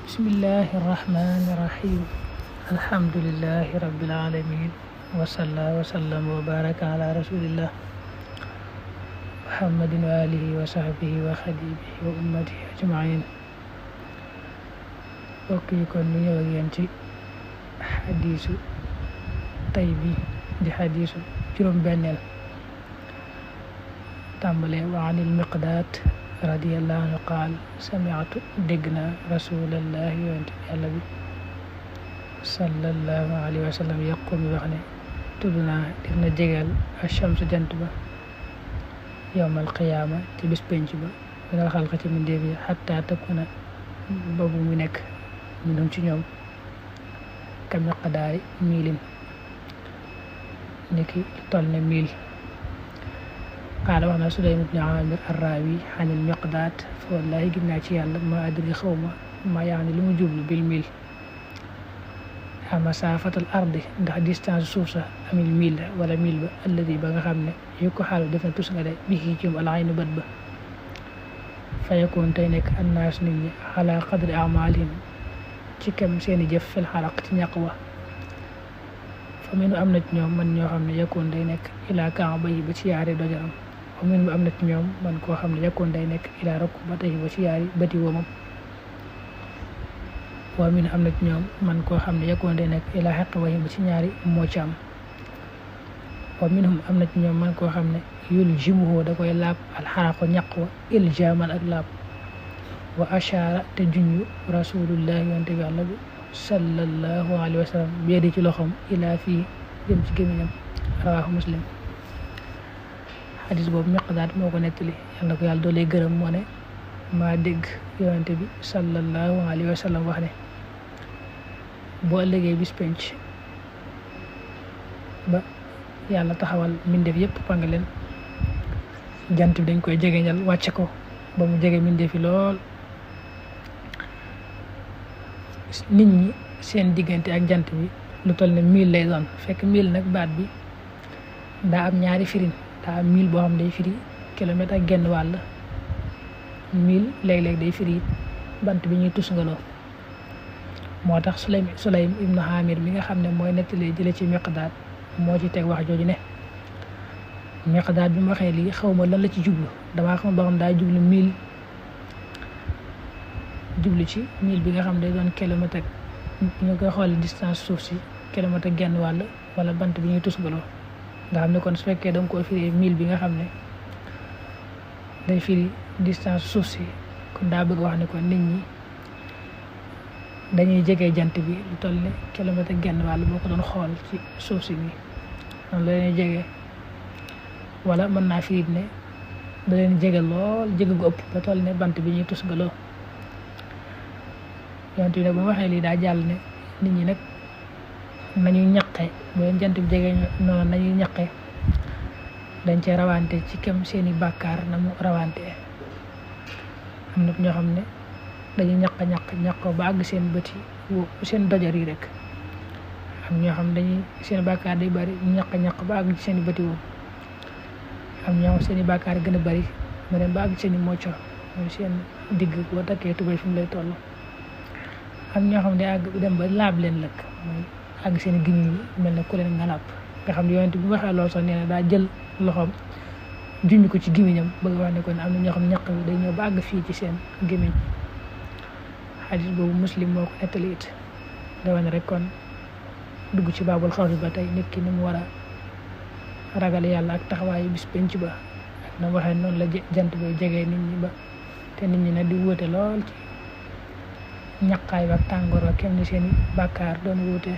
bismillahi irrahmani irrahim alhamdulillahi rabbil alamin wasalla wasallam wa baraka ala rasulillah muhammadin wa alihi wa sahbihi wa xadimihi wa ummatihi ajmain. bokk yi kon ñu ñëw ak yéen ci xadiisu tay bi di xadiisu juróom-benneel tàmbalee wa anil miqdaad radiyallahu anhu qaal sami'tu dégg naa rasulallahi yonent bi yàlla bi sallallahu alayhi wa sallam yaqul mi wax ne tudd naa def na jegeel achamsu jant ba yowmal qiyaama ci bis penc ba minal xalqa ci mbindéef yi xatta takuna boobu mu nekk minhum ci ñoom ka miqdaari miilin niki toll ne miil. qaala wax na Sulaym ibn Aamir ar-Raawi anil miqdaad fa wallaahi gis naa ci yàlla ma adri xaw ma yaani li mu jublu bil mil a masaafatal ardi ndax distance suuf sa amil mil wala mil ba alladi ba nga xam ne yu ko xaalu def na tus nga de bi ci al aynu bët ba fa yakoon tey nekk annaas nit ñi ala qadri amaalihim ci kem seeni jëf fil xaraq ci ñàq wa fa minu am na ci ñoom man ñoo xam ne yakoon day nekk ilaa kaaba yi ba ci yaari dojaram wa min am na ci ñoom man koo xam ne yakkoon day nekk ilaa rokk ba tey ba ci yaari bëti woomam wa min am na ci ñoom man koo xam ne yakkoon day nekk ilaa xeq wayi ba ci ñaari moocaam wa minhum am na ci ñoom man koo xam ne yul jimuhoo da koy laab alxaraqo ñaq wa iljaaman ak laab wa ashaara te junju rasulullahi yonte bi Yàlla bi sallallahu alayhi wa sallam beedi ci loxoom ilaa fii jëm ci gémmiñam rawaahu muslim. xadis boobu miqdaad moo ko nettali yal na ko yàlla doolee gërëm moo ne maa dégg yonente bi sallallahu alayhi wa sallam wax ne boo ëllëgee bis penc ba yàlla taxawal mbindeef yépp pang leen jant bi dañ koy jegeñal wàcce ko ba mu jege mbindeef yi lool. nit ñi seen diggante ak jant bi lu toll ne 1000 lay doon fekk 1000 nag baat bi daa am ñaari firin daa am 1000 boo xam day firi kilomètre ak genn wàll 1000 léeg-léeg day firi bant bi ñuy tusngaloo moo tax Sulaym ibnu Aamir mi nga xam ne mooy nettali jële ci miqdaad moo ci teg wax jooju ne miqdaad bi mu waxee lii xaw ma lan la ci jublu damaa xam ba xam daa jublu 1000 jublu ci 1000 bi nga xam day doon kilomètre ak ñu koy xool distance suuf si kilomètre ak genn wàll wala bant bi ñuy tusngaloo nga xam ne kon su fekkee da nga koo firi 1000 bi nga xam ne day firi distance suuf si kon daa bëgg wax ne kon nit ñi dañuy jege jant bi lu toll ne kilomètre ak genn wàll boo ko doon xool ci suuf si bi noonu la leen jege wala mën naa firi ne da leen jege lool jege gu ëpp ba toll ne bant bi ñuy tusngaloo yonent bi nag ba mu waxee lii daa jàll ne nit ñi nag nañuy ñaqe bu leen jant bi jege noonu nañuy ñaqe dañ cee rawante ci kem seeni bàkkaar na mu rawante am na ñoo xam ne dañuy ñaq ba àgg seen bët yi seen dojar yi rek am ñoo xam dañuy seen bàkkaar day bari ñaq ba àgg ci seen bët yi am ñoo xam seeni bàkkaar gën a bari mu dem ba àgg seeni mocco mooy seen digg boo takkee tubéy fi mu lay toll am ñoo xam ne àgg dem ba laab leen lëkk mooy àgg seen gémmiñ yi mel na ku leen nga làpp nga xam ne yonent bi waxee loolu sax nee na daa jël loxoom junj ko ci gémmiñam bëgg wax ne kon am na ñoo xam ñaq bi day ñëw ba àgg fii ci seen gémmiñ. xadis boobu muslim moo ko nettali it da wane rek kon dugg ci baabul xawf ba tey nit ki ni mu war a ragal yàlla ak taxawaayu bis penc ba ak na waxee noonu la jant bay jegee nit ñi ba te nit ñi nag di wóote lool ci ñaqaay ak tàngoor ak kem ni seeni bàkkaar doon wuute